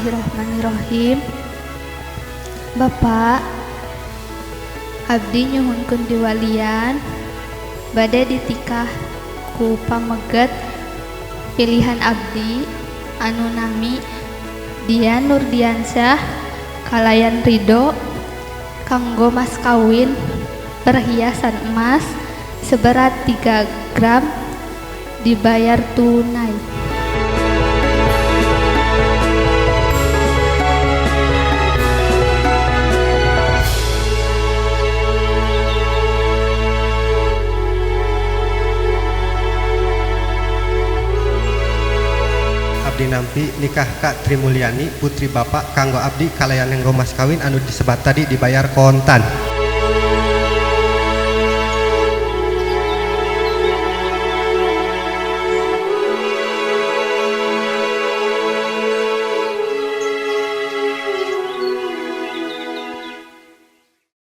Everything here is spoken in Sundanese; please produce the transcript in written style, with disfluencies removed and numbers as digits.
Bismillahirrohmanirrohim. Bapak, abdi nyuhunkeun diwalian bade ditikah ku pameget pilihan abdi anu nami Dian Nurdiansyah kalayan Ridho kanggo mas kawin perhiasan emas seberat 3 gram dibayar tunai. Abdi nampi nikah ka Trimulyani putri bapak kanggo abdi kalayan nganggo mas kawin anu disebat tadi dibayar kontan.